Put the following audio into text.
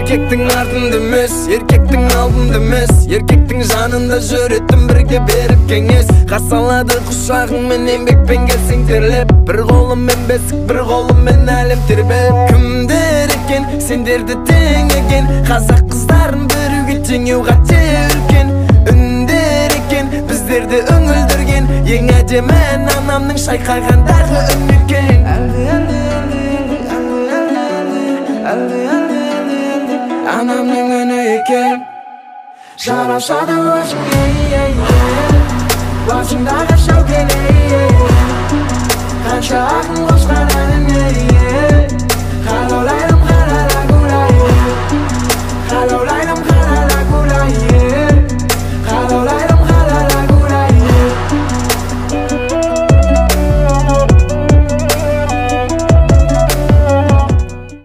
Еркектің артында емес, еркектің алдында емес, еркектің жанында жүретін бірге беріп кеңес. Қарсалады құшағыңмен еңбекпен келсең терлеп, бір қолыммен бесік, бір қолыммен әлем тербеп. Кімдер екен сендерді теңеген, қазақ қыздарын біреуге теңеу қате үлкен. Үндер екен біздерді үңілдірген, ең әдемі ән анамның шайқағандағы үні екен. Әлде, әлде, әлде, әлде, әлде, әлде, әлде, әлде, анамның үні екен. Жарасады өзіңе, басыңдағы шәукеле, қанша ақын қосқан әніне.